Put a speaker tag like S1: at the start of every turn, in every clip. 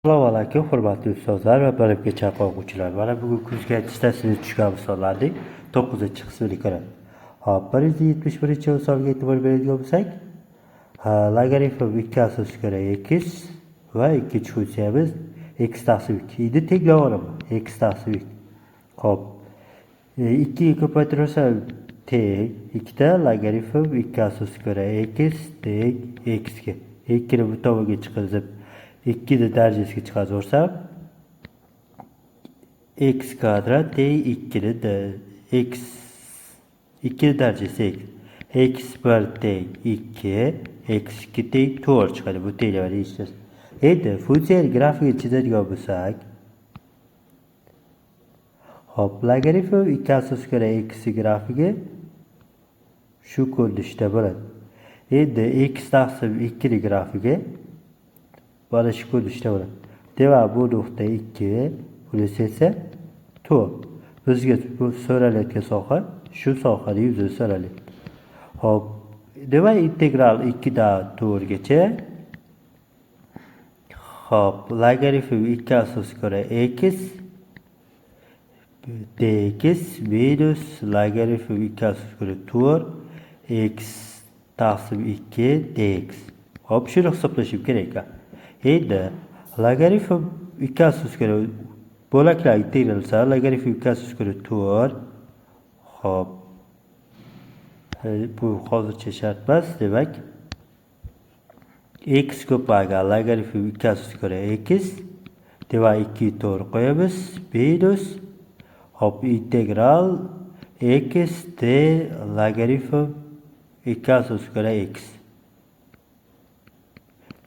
S1: Assalomu alaykum, hurmatli ustozlar va bilimga chanqoq o'quvchilar. Mana bugun kuzgi attestatsiyada tushgan misollarning 9-qismini ko'ramiz. Hop, 171-misolga e'tibor beradigan bo'lsak, logaritm 2 asosga ko'ra x va ikkinchi funksiyamiz x taqsim 2. Endi tenglab olaman. X taqsim 2. Hop, 2 ga ko'paytirsam teng ikkita logaritm 2 asosga ko'ra x teng x ga. 2 ni bu tomonga chiqizib, 2 ni darajasiga chiqarib yuborsam, x kvadrat teng 2 ni x 2 ni darajasi x. X 1 teng 2, x 2 teng 4 chiqadi. Bu tenglamani yechishimiz. Endi funksiyani grafigini chizadigan bo'lsak, hop, logaritm 2 asosga ko'ra x grafigi shu ko'rinishda bo'ladi. Endi x taqsim 2 ni grafigi mana shu ko'rinishda bo'ladi. Demak, bu nuqta 2, bunisi esa 4. Bizga bu so'ralayotgan soha shu sohani yuzini so'ralyapti. Hop, demak, integral 2 dan 4 gacha. Hop, logaritm 2 asosga ko'ra x dx minus logaritm 2 asosga ko'ra 4 x taqsim 2 dx. Hop, shuni hisoblashim kerak ekan. Endi logaritm 2 asosga ko'ra bo'laklar integralsa, logaritm 2 asosga ko'ra 4. Hop. Bu hozircha shart emas, demak, x ko'paygan logaritm 2 asosga ko'ra x, demak, 2 to'g'ri qo'yamiz, minus, hop, integral x d logaritm 2 asosga ko'ra x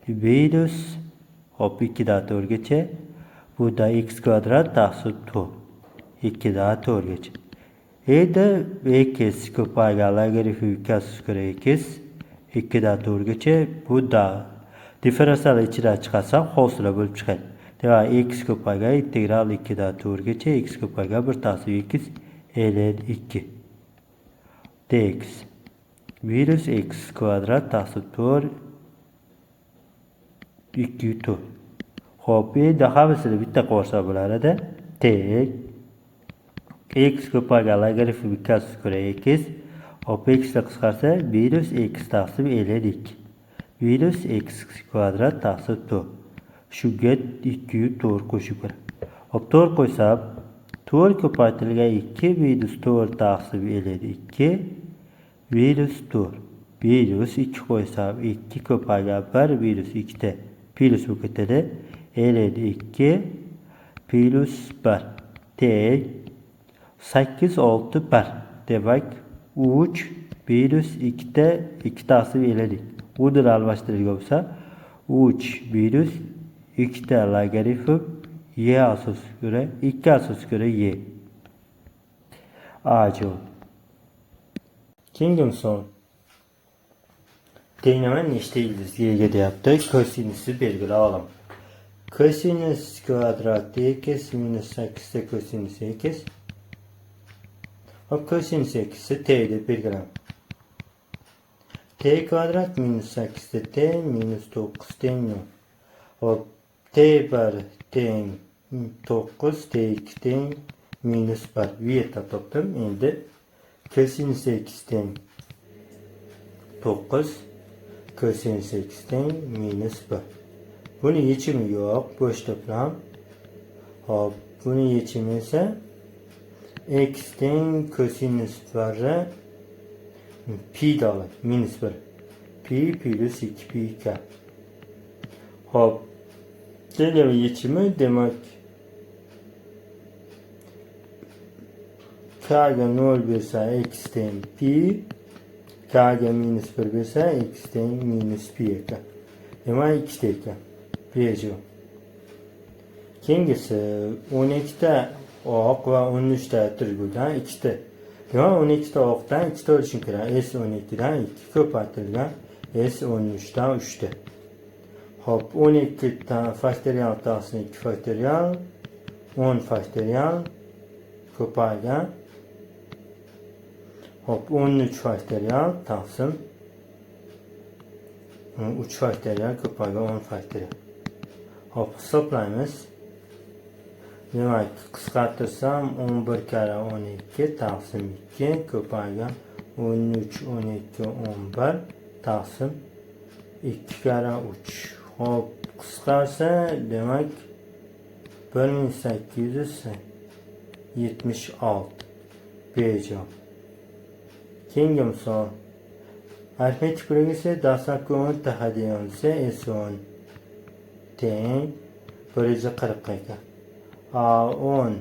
S1: minus, hop, 2 dan 4 gacha, bu da x kvadrat taqsim 4 2 dan 4 gacha. Endi x ko'paygan logaritm 2 asosga ko'ra x 2 dan 4 gacha, bu da differensial ichidan chiqarsam, hosila bo'lib chiqadi. Demak, x ko'paygan integral 2 dan 4 gacha x ko'paygan 1 taqsim x ln 2 dx minus x kvadrat taqsim 4 2 4. Xo'p, endi hammasini bitta qilsa bo'lar edi. Teng x ko'paygan logaritm 2 asosga ko'ra x, hop, x ni qisqarsa, minus x taqsim ln 2 minus x kvadrat taqsim 4. Shunga 2 4 qo'shib ko'raman. Hop, 4 qo'ysam, 4 ko'paytirilgan 2 minus 4 taqsim ln 2 minus 4 minus 2 qo'ysam, 2 ko'paygan 1 minus 2 ta plyus bo'lib ketadi, ln 2 plyus 1 teng 8 6 1. Demak, 3 minus 2 ta 2 taqsim ln 2. Uni almashtiradigan bo'lsa, 3 minus 2 ta logaritm y asosga ko'ra 2 asosga ko'ra y. A javob. Keyingi misol. Tenglama nechta ildizga ega deyapti. Kosinusni belgilab olaman. Kosinus kvadrat x minus 8 ta kosinus x. Hop, kosinus x ni t deb belgilayman. T kvadrat minus 8 ta t minus 9 teng 0. Hop, t1 teng 9, t2 teng minus 1. Bu yerda topdim. Endi kosinus x teng 9, kosinus x teng minus 1. Buni yechimi yo'q, bo'sh to'plam. Hop, buni yechimi esa x teng kosinus 1 pi oladi, minus 1. Pi plyus 2 pi k. Hop, tenglama yechimi, demak, k ga 0 bersa, x teng pi, k ga minus 1 bersa, x teng minus pi ekan. Demak, ikkita ekan. B javob. Keyingisi 12 ta oq va 13 ta atirguldan ikkita. Demak, 12 ta oqdan ikkita olishim kerak. S 12 dan 2 ko'paytirilgan S 13 dan 3 ta. Hop, 12 ta faktorial taqsim 2 faktorial 10 faktorial ko'paygan. Hop, 13 faktorial taqsim 3 faktorial ko'paygan 10 faktorial. Hop, hisoblaymiz. Demak, qisqartirsam 11 karra 12 taqsim 2 ko'paygan 13 12 11 taqsim 2 karra 3. Hop, qisqarsa, demak 1876 B javob. Keyingi misol. Arifmetik progressiya dastlabki 10 ta hadya yozsa S10 teng 140 ekan. A10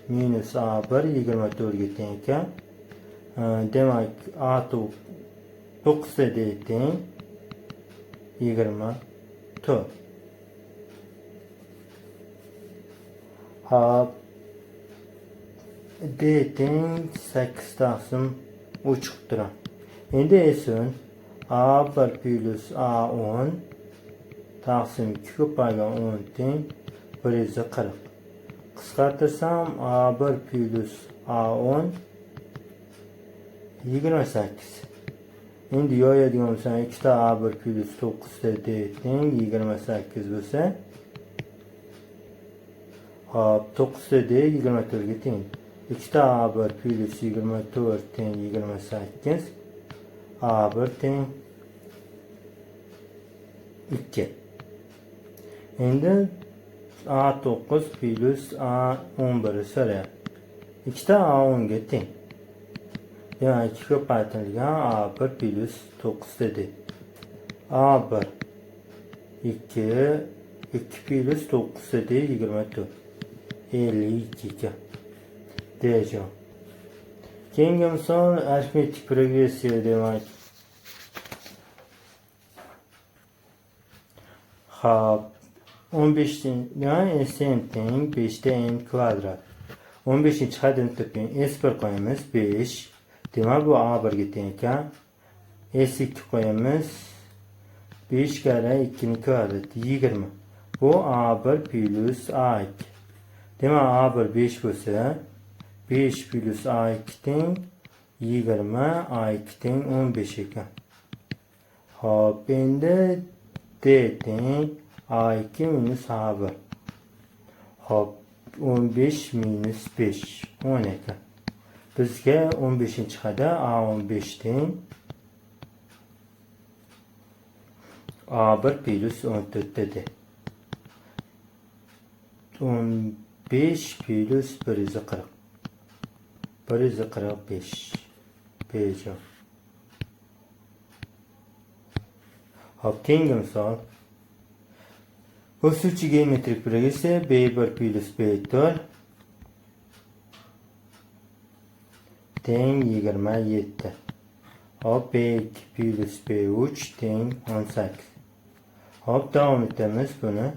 S1: minus A1 24 ga teng ekan. Demak, A9 D teng 24. Hop, D teng 8 taqsim 3 chiqib turadi. Endi S10 A1 plus A10 taqsim 2 ko'paygan 10 teng 140. Qisqartirsam A1 plus A10 28. Endi yoyadigan bo'lsam 2 ta A1 plus 9 ta D teng 28 bo'lsa, hop, 9 ta D 24 ga teng. 2 ta A1 plus 24 teng 28. A1 teng 2. Endi A9 plus A11 so'rayapti. 2 ta A10 ga teng. Demak, 2 ko'paytirilgan A1 plus 9 dedi. A1 2 2 plus 9 dedi 24. 52 ekan. D javob. Keyingi misol arifmetik progressiya demak. Hop, 15 demak Sn teng 5 ta n kvadrat. 15 hadini toping. S1 qo'yamiz 5. Demak, bu A1 ga teng ekan. S2 qo'yamiz 5 karra 2 ning kvadrati 20. Bu A1 plus A2. Demak, A1 5 bo'lsa, 5 plus A2 teng 20, A2 teng 15 ekan. Hop, endi D teng A2 minus A1. Hop, 15 minus 5 10 ekan. Bizga 15 chiqadi. A15 teng A1 plus 14 dedi. 15 plus 140. 145. B javob. Hop, keyingi misol. O'suvchi geometrik progressiya B1 plus B4 teng 27. Hop, B2 plus B3 teng 18. Hop, davom etamiz buni.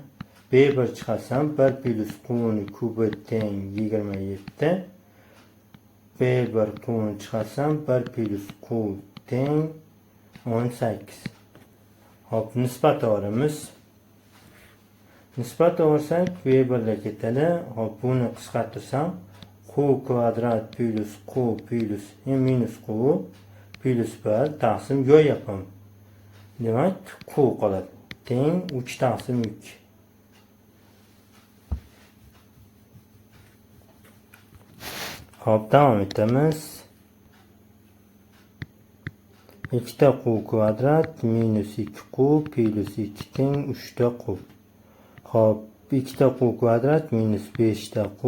S1: B1 chiqarsam 1 plus Q'ni kubi teng 27. B1 Q'ni chiqarsam 1 plus Q teng 18. Hop, nisbat olamiz. Nisbat olsak B1 ga ketadi. Hop, buni qisqartirsam Q kvadrat plus Q plus minus Q plus 1 taqsim yo'yapman. Demak, Q qoladi. Teng 3 taqsim 2. Hop, davom etamiz. 2 ta Q kvadrat minus 2 Q plus 2 teng 3 ta Q. Hop, 2 ta Q kvadrat minus 5 ta Q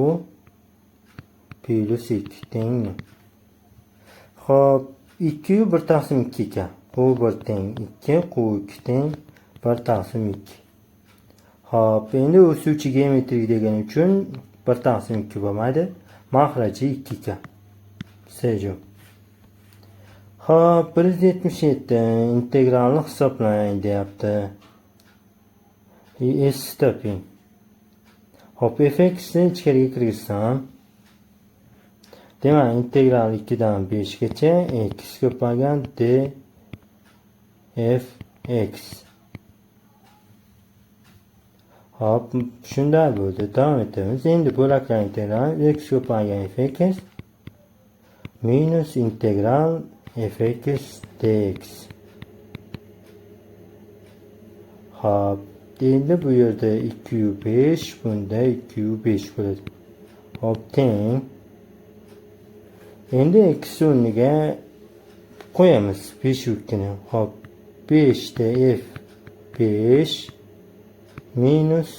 S1: plus 2 teng. Hop, 2 1 taqsim 2 ekan. Q 1 teng 2, Q 2 teng 1 taqsim 2. Hop, endi o'suvchi geometrik degani uchun 1 taqsim 2 bo'lmaydi. Mahraji 2 ekan. C javob. Hop, 177 integralni hisoblang deyapti. S toping. Hop, fx ni ichkariga kirgizsam, demak, integral 2 dan 5 gacha x ko'paygan d f x. Hop, shunday bo'ldi. Davom etamiz. Endi bo'laklar integral x ko'paygan fx minus integral fx dx. Hop, Endi bu yerda 2 5, bunda 2 5 bo'ladi. Hop, teng. Endi x o'rniga qo'yamiz 5 2 ni. Hop, 5 ta f 5 minus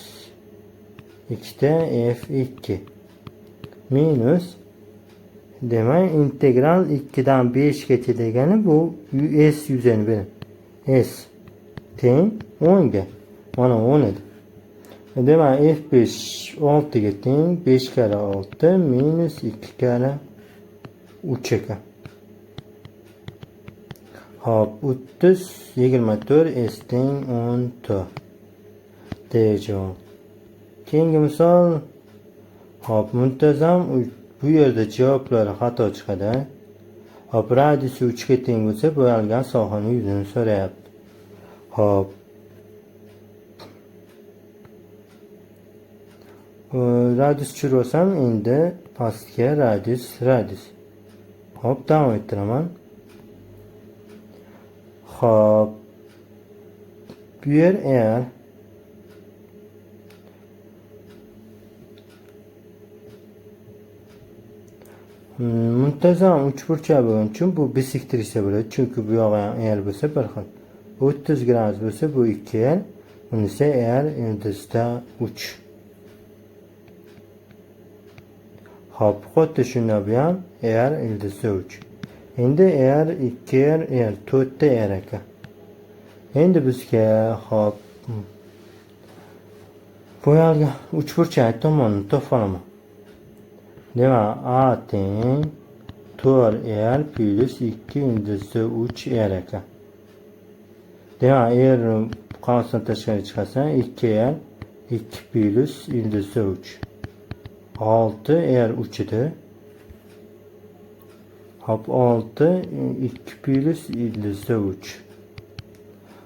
S1: 2 ta f 2 minus, demak, integral 2 dan 5 gacha degani bu s yuzini beradi. S teng 10 ga. Mana 10 edi. Demak, f5 6 ga teng, 5 karra 6 minus 2 karra 3 ekan. Hop, 30 24, s teng 14. D javob. Keyingi misol. Hop, muntazam, bu yerda javoblari xato chiqadi. Hop, radiusi 3 ga teng bo'lsa, bo'yalgan sohani yuzini so'rayapti. Hop. Radius tushirib olsam, endi pastga radius, radius. Hop, davom ettiraman. Hop. Bu yer R. Muntazam uchburchak bo'lgani uchun bu bisektrisa bo'ladi. Chunki bu yog'i ham R bo'lsa bir xil. 30 gradus bo'lsa bu 2 R, bunisi R ildizda 3. Hop, xuddi shunday bu ham R ildizda 3. Endi R 2 R R 4 ta R ekan. Endi bizga, hop, bo'yalgan uchburchak tomonini topib olaman. Demak, A teng 4R plus 2 ildizda 3 R ekan. Demak, R qavsdan tashqari chiqarsa 2R 2 plus ildizda 3. 6 R 3 edi. Hop, 6 2 plus ildizda 3.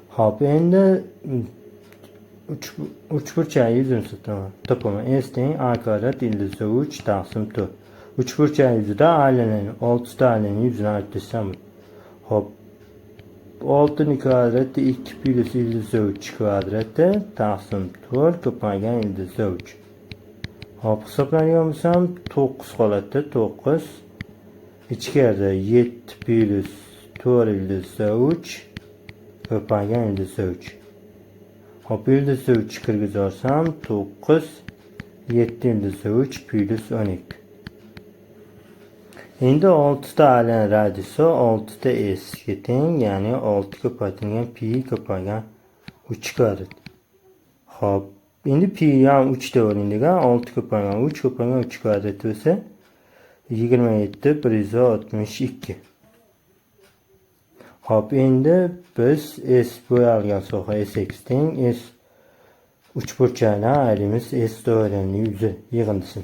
S1: Hop, endi uchburchak yuzini topaman. S teng A kvadrat ildizda 3 taqsim 4. Uchburchak yuzida aylanani 6 ta aylanani yuzini ayttirsam. Hop, 6 ni kvadrati 2 plus ildizda 3 kvadrati taqsim 4 ko'paygan ildizda 3. Hop, hisoblaydigan bo'lsam 9 qoladi, 9 ichkarida 7 plus 4 ildizda 3 ko'paygan ildizda 3. Hop, ildizda 3 kirgizib olsam 9 7 ildizda 3 plus 12. Endi 6 ta aylan radiusi 6 ta s ga teng, ya'ni 6 ko'paytirilgan pi ko'paygan 3 kvadrat. Hop, endi pi ham 3 deb oling degan, 6 ko'paygan 3 ko'paygan 3 kvadrat bo'lsa 27 162. Hop, endi biz S bo'yalgan soha Sx teng S uchburchakdan ayiramiz S doiraning yuzi yig'indisini.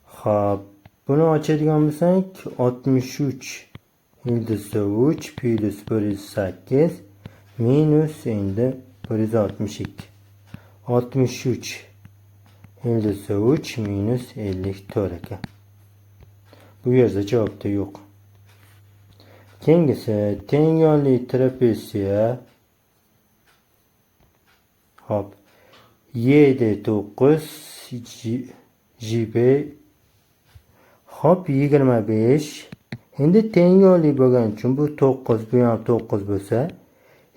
S1: Hop, buni ochadigan bo'lsak 63 ildizda 3 plus 108 minus endi 162. 63 ildizda 3 minus 54 ekan. Bu yerda javobda yo'q. Keyingisi teng yonli trapetsiya. Hop, YD 9 JB, hop, 25. Endi teng yonli bo'lgani uchun bu 9, bu ham 9 bo'lsa,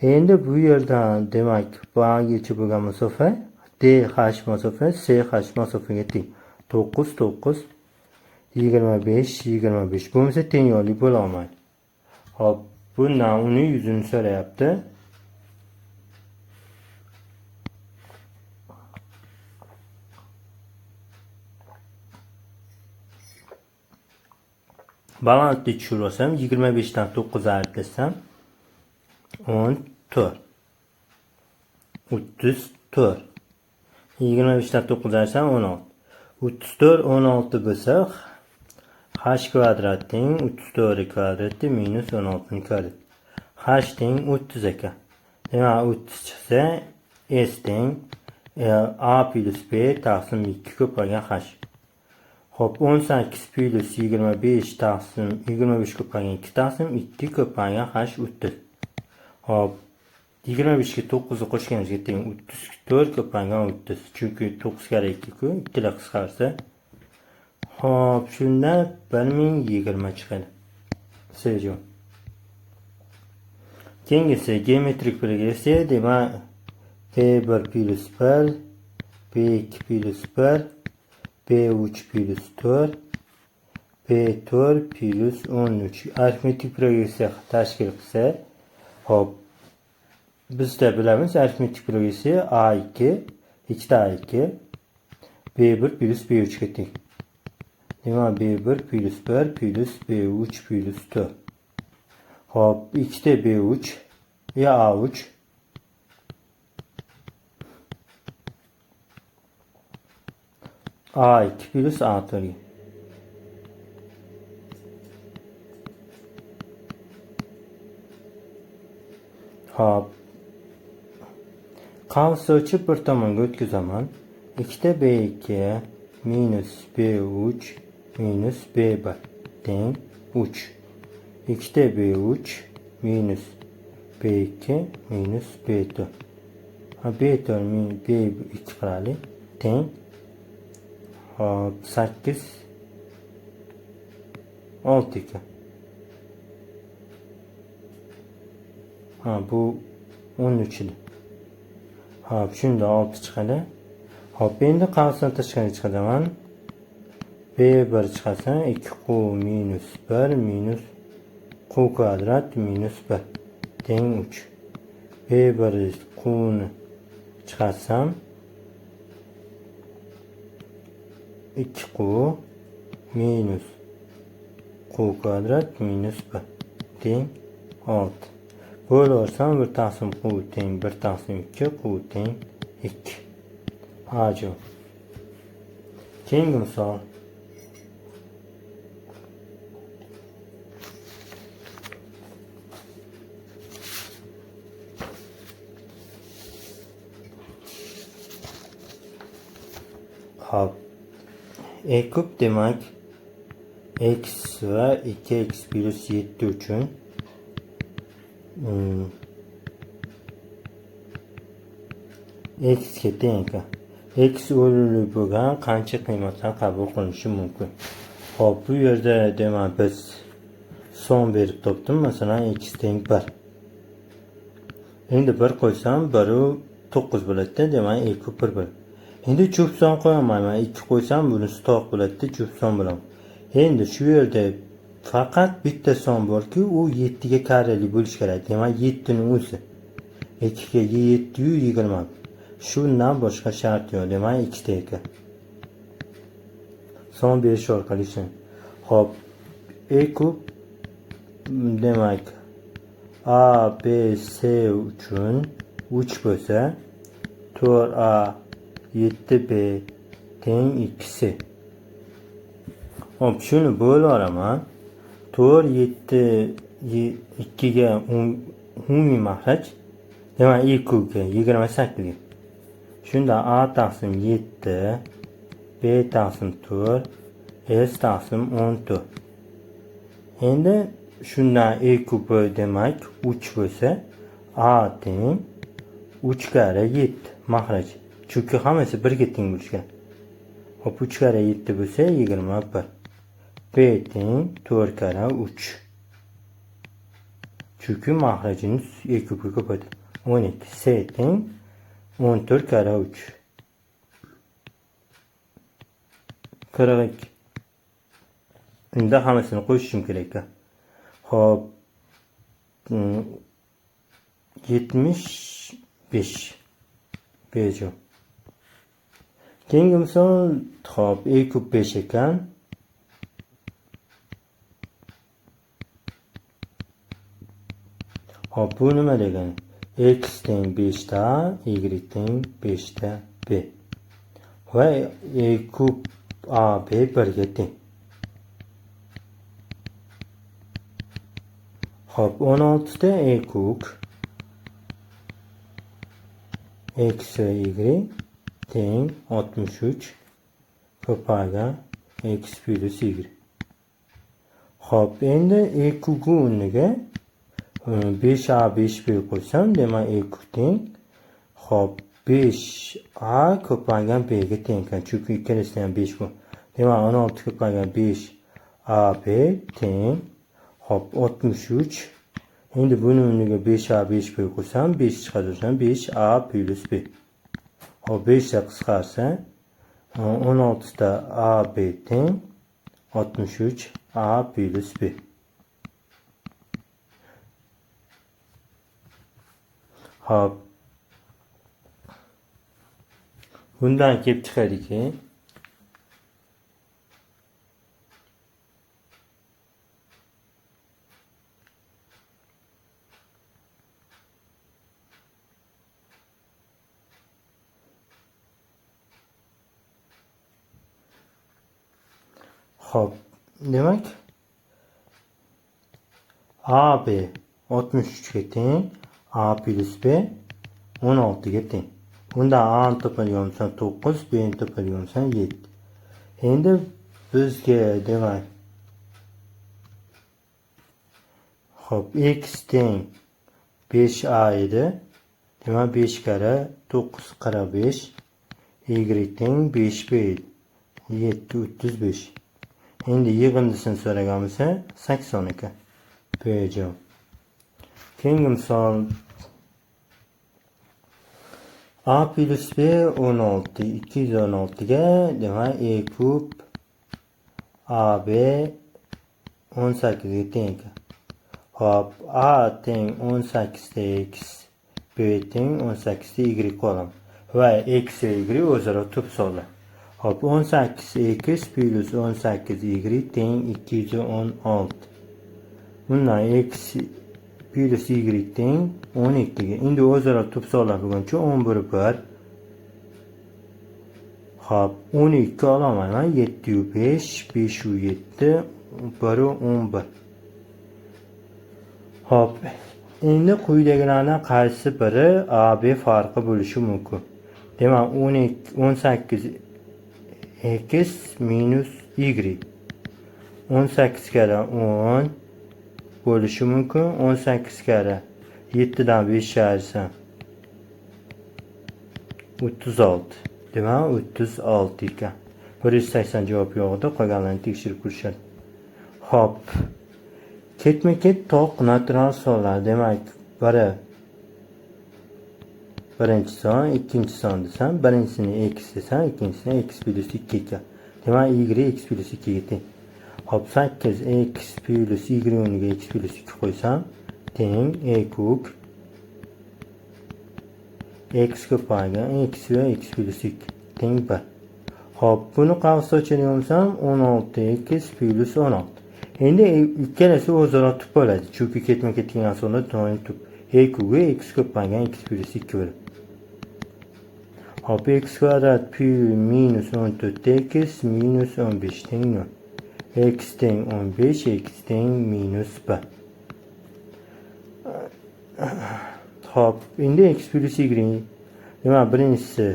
S1: endi bu yerdan, demak, bu gacha bo'lgan masofa DH masofa CH masofaga teng. 9 9 25 25. Bo'lmasa teng yonli bo'la olmaydi. Hop, bundan uni yuzini so'rayapti. Balansni tushirib olsam 25 dan 9 ayirlasam 14. 34. 25 dan 9 ayırsam 16. 34 16 bo'lsa h kvadrat teng 34 kvadrati minus 16 kvadrat. H teng 30 ekan. Demak, 30 chiqsa S teng A plus B taqsim 2 ko'paygan H. Hop, 18 plus 25 taqsim 25 ko'paygan 2 taqsim 2 ko'paygan H 30. Hop, 25 ga 9 ni qo'shganimizga teng 34 ko'paygan 30. Chunki 9 karra 2 ku, 2 qisqarsa. Hop, shunda 1020 chiqadi. C javob. Keyingisi geometrik progressiya, demak P1 plus 1, P2 plus 1, P3 plus 4, P4 plus 13 arifmetik progressiya tashkil qilsa, hop, bizda bilamiz arifmetik progressiya A2, ikkita A2, B1 plus B3 ga teng. Demak, B1 plus 1 plus B3 plus 4. Hop, ikkita B3 ya A3. A2 plus A4. Hop. Qavs ochib bir tomonga o'tkazaman. Ikkita B2 minus B3 minus B1 teng 3. Ikkita B3 minus B2 minus B4. Ha, B4 minus B2 qilaylik. Teng. Hop, 8 6 ekan. Ha, bu 13 edi. Hop, shunda 6 chiqadi. Hop, endi qavsdan tashqari chiqaman. B1 chiqasa 2Q minus 1 minus Q kvadrat minus 1 teng 3. B1 Q ni chiqarsam 2Q minus Q kvadrat minus 1 teng 6. Bo'laversam 1 taqsim Q teng 1 taqsim 2 Q teng 2. A javob. Keyingi misol. Hop. E kub demak x va 2x plus 7 uchun x ga teng ekan. X o'rinli bo'lgan qancha qiymatlar qabul qilinishi mumkin? Hop, bu yerda demak biz son berib topdim. Masalan, x teng 1. Endi 1 qo'ysam 1 u 9 bo'ladi-da, demak e kub 1 bo'ladi. Endi juft son qo'yaman. 2 qo'ysam bunisi to'q bo'ladi-da, juft son bo'ladi. Endi shu yerda faqat bitta son borki, u 7 ga karrali bo'lishi kerak. Demak, 7 ning o'zi 2 ga 720. Shundan boshqa shart yo'q. Demak, ikkita ekan. Son berish orqali ishlaymiz. Xo'p, e kub demak A, B, C uchun 3 bo'lsa, 4A 7B teng 2C. Hop, shuni bo'lib olaman. 4 7 2 ga umumiy mahraj. Demak, e kubga 28 ga. Shunda A taqsim 7, B taqsim 4, S taqsim 14. Endi shundan E kubi demak 3 bo'lsa, A teng 3 karra 7 mahraj. Chunki hammasi birga teng bo'lishgan. Hop, 3 karra 7 bo'lsa 21. B teng 4 karra 3. Chunki mahrajini E kubga ko'paytirdi. 12. C teng 14 karra 3. 42. Unda hammasini qo'shishim kerak ekan. Hop, 75. B javob. Keyingi misol, hop, E kub 5 ekan. Hop, bu nima degani? X teng 5 ta A, Y teng 5 ta B. Va E kub A B 1 ga teng. Hop, 16 ta E kub X va Y teng 63 ko'paygan X plus Y. Hop, endi E kubi o'rniga 5a 5b qo'ysam, demak e kub teng. Xo'p, 5a ko'paygan b ga teng ekan, chunki ikkalasida ham 5 bu. Demak 16 ko'paygan 5ab teng. Xo'p, 63. Endi buni o'rniga 5a 5b qo'ysam, 5 chiqarsam 5a plus b. Xo'p, 5 ta qisqarsa 16 ta ab teng 63 a plus b. Xo'p. Bundan kelib chiqadiki, xo'p, demak AB 63 ga teng, A plus B 16 ga teng. Bundan A ni topadigan bo'lsam 9, B ni topadigan bo'lsam 7. Endi bizga demak, xo'p, x teng 5a edi. Demak 5 karra 9 45, y teng 5b edi. 7 35. Endi yig'indisini so'ragan bo'lsa 80 ekan. B javob. Keyingi misol A plus B 16, 216 ga demak E kub AB 18 ga teng ekan. Xo'p, A teng 18 ta x, B teng 18 ta y qoladi. Va x va y o'zaro tub sonlar. Xo'p, 18x plus 18y teng 216. Bundan x plus y teng 12 ga. Endi o'zaro tub sonlar bo'lguncha 11 1. Xo'p, 12 olaman. 7 5, 5 7, 1 11. Xo'p, endi quyidagilardan qaysi biri AB farqi bo'lishi mumkin? Demak, 18 x minus y 18 karra 10 bo'lishi mumkin. 18 karra 7 dan 5 ayirsa 36. Demak 36 ekan. 180 javob yo'q edi, qolganlarni tekshirib ko'rishadi. Xo'p. Ketma-ket toq natural sonlar. Demak, biri birinchi son, ikkinchi son desam, birinchisini x desam, ikkinchisini x plus 2 ekan. Demak, y x plus 2 ga teng. Xo'p, 8 x plus y o'rniga x plus 2 qo'ysam, teng e kub x ko'paygan x va x plus 2 teng 1. Xo'p, buni qavs ochadigan bo'lsam 16x plus 16. Endi ikkalasi o'zaro tub bo'ladi, chunki ketma-ket kelgan sonlar doim tub. E kubi x ko'paygan x plus 2 bo'ladi. Xo'p, x kvadrat minus 14x minus 15 teng 0. X teng 15, x teng minus 1. Xo'p, endi x plus y demak birinchisi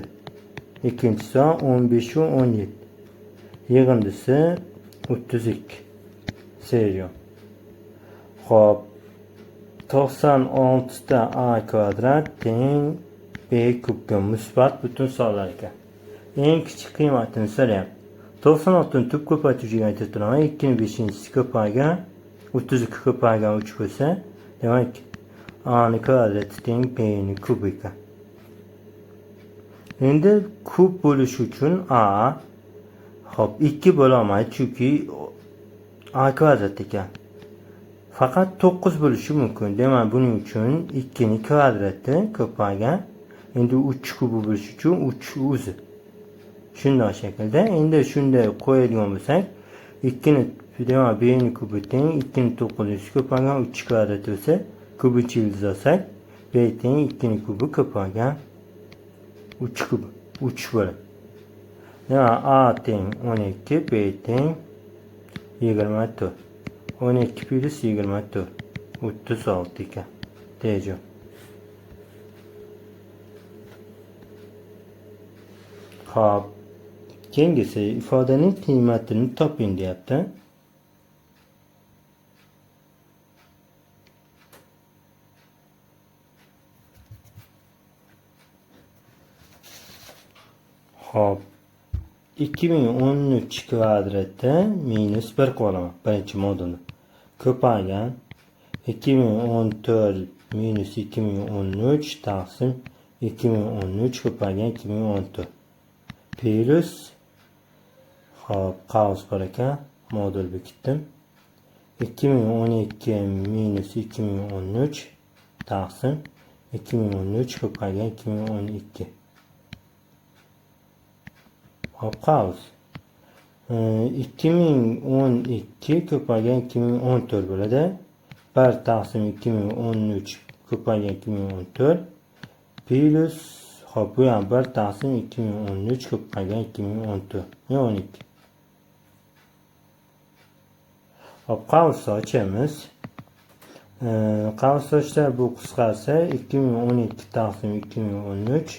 S1: ikkinchi son 15 va 17. Yig'indisi 32. Seriya. Xo'p, 96 ta a kvadrat teng b kubga musbat butun sonlar ekan. Eng kichik qiymatini so'rayapti. 96 ni tub ko'paytiruvchiga aytib turaman. 2 ni 5-chisi ko'paygan 32 ko'paygan 3 bo'lsa, demak a ni kvadrati teng b ni kubi ekan. Endi kub bo'lishi uchun a xo'p 2 bo'la olmaydi, chunki a kvadrat ekan. Faqat 9 bo'lishi mumkin. Demak, buning uchun 2 ni kvadrati ko'paygan. Endi 3 kubi bo'lishi uchun 3 o'zi. Shunday shaklda endi shunday qo'yadigan bo'lsak, 2 ni demak b ni kubi teng 2 ni 9 ko'paygan 3 kvadrat bo'lsa, kubinchi yildiz olsak, b teng 2 ni kubi ko'paygan 3 kubi 3 bo'ladi. Demak, a teng 12, b teng 24. 12 plus 24 36 ekan. Tejov. Xo'p, keyingisi ifodaning qiymatini toping deyapti. Xo'p, 2013 kvadrati minus 1 qilib olaman birinchi modulni. Ko'paygan 2014 minus 2013 taqsim 2013 ko'paygan 2014 plus, xo'p, qavs bor ekan, modul bekitdim. 2012 minus 2013 taqsim 2013 ko'paygan 2012. Xo'p, qavs. 2012 ko'paygan 2014 bo'ladi. 1 taqsim 2013 ko'paygan 2014 plus, xo'p, bu ham 1 taqsim 2013 ko'paygan 2014, 12. Xo'p, qavsni ochamiz. Qavs ochsa bu qisqarsa 2012 taqsim 2013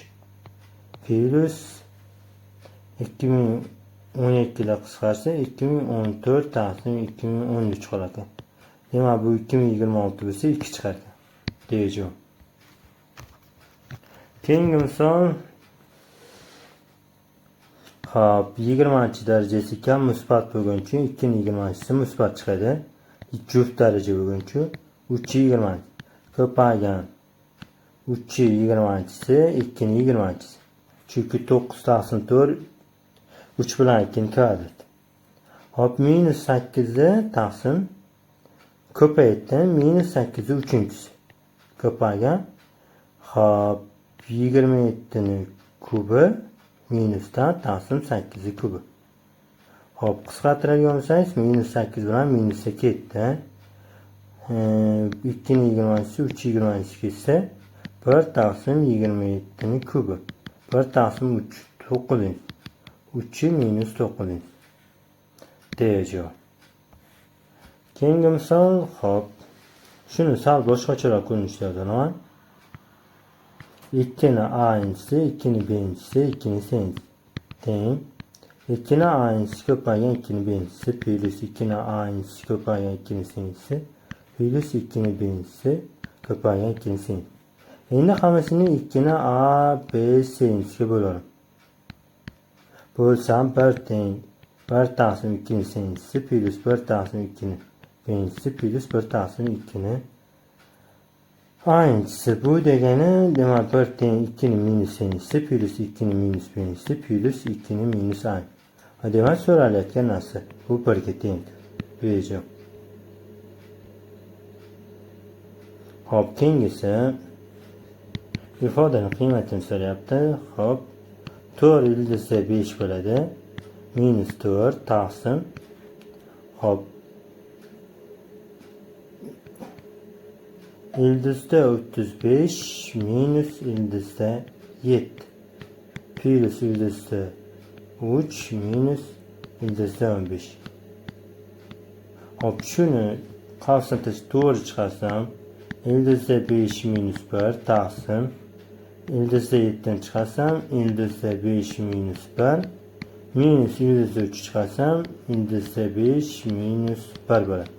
S1: plus 2012 ile qisqarsa 2014 taqsim 2013 qolar ekan. Demak, bu 2026 bo'lsa 2 chiqar ekan. Deyacağım. Keyingi misol. Xo'p, 20 darajasi ekan, musbat bo'lgani uchun 2 ning 20-chisi musbat chiqadi. Juft daraja bo'lgani uchun 3 20 ko'paygan 3 20-chisi 2 ning 20-chisi. Chunki 9 taqsim 4 3 bilan 2 ning kvadrati. Xo'p, minus 8 ni taqsim ko'paytdim, minus 8 ni 3-chisi ko'paygan. Xo'p, 27 ni kubi minusdan taqsim 8 ni kubi. Xo'p, qisqartiradigan bo'lsangiz minus 8 bilan minusga ketdi. 2 ning 20-chisi 3 20-chisi ketsa 1 taqsim 27 ning kubi. 1 taqsim 3 9. 3 minus 9. D javob. Keyingi misol, xo'p. Shuni sal boshqacharoq ko'rinishda yozaman. 2 ni a-inchisi, 2 ni b-inchisi, 2 ni c-inchisi teng 2 ni a-inchisi ko'paygan 2 ni b-inchisi plus 2 ni a-inchisi ko'paygan 2 ni c-inchisi plus 2 ni b-inchisi ko'paygan 2 ni c-inchisi. Endi hammasini 2 ni a, b, c-inchisiga bo'laman. Bo'lsam 1 teng 1 taqsim 2 ni c-inchisi plus 1 taqsim 2 ni b-inchisi plus 1 taqsim 2 ni a-inchisi. Bu degani demak 1 teng 2 ni minus c-inchisi plus 2 ni minus b-inchisi plus 2 ni minus a. Demak, so'ralayotgan narsa bu 1 ga teng. Bu javob. Xo'p, keyingisi ifodaning qiymatini so'rayapti. Xo'p, 4 ildizda 5 bo'ladi. Minus 4 taqsim. Xo'p, ildizda 35 minus ildizda 7 plus ildizda 3 minus ildizda 15. Xo'p, shuni qavsdan to'g'ri chiqarsam ildizda 5 minus 1 taqsim ildizda 7 dan chiqarsam ildizda 5 minus 1 minus ildizda 3 chiqarsam ildizda 5 minus 1 bo'ladi.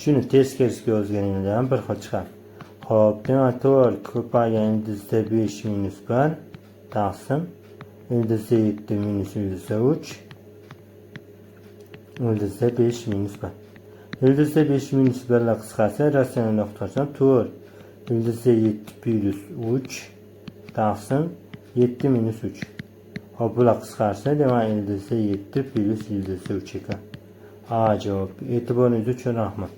S1: Shuni teskarisiga yozganimda ham bir xil chiqadi. Xo'p, demak 4 ko'paygan ildizda 5 minus 1 taqsim ildizda 7 minus ildizda 3 ildizda 5 minus 1. Ildizda 5 minus 1 ile qisqarsa ratsional qutqarsam 4 ildizda 7 plus 3 taqsim 7 minus 3. Xo'p, bular qisqarsa demak ildizda 7 plus ildizda 3 ekan. A javob. E'tiboringiz uchun rahmat.